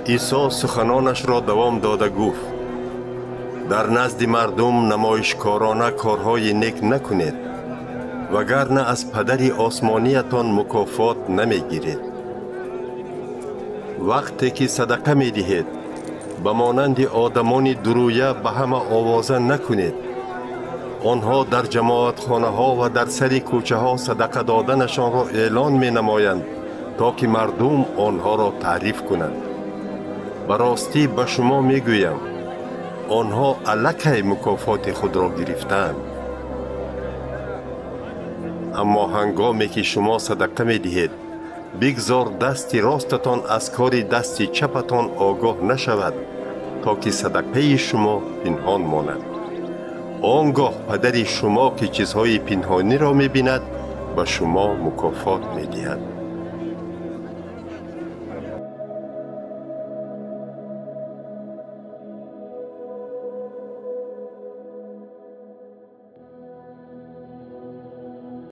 Исо суханонашро давом дода гуфт: дар назди мардум намоишкорона корҳои нек накунед, вагарна аз падари осмониятон мукофот намегиред. Вақте ки садақа медиҳед, ба монанди одамони дурӯя ба ҳама овоза накунед. Онҳо дар ҷамоатхонаҳо ва дар сари кӯчаҳо садақа доданашонро эълон менамоянд, то ки мардум онҳоро таъриф кунанд. Ба ростӣ ба шумо мегӯям, онҳо аллакай мукофоти худро гирифтаанд. Аммо ҳангоме ки шумо садақа медиҳед, бигзор дасти ростатон аз кори дасти чапатон огоҳ нашавад, то ки садақаи шумо пинҳон монад. Он гоҳ падари шумо, ки чизҳои пинҳониро мебинад, ба шумо мукофот медиҳад.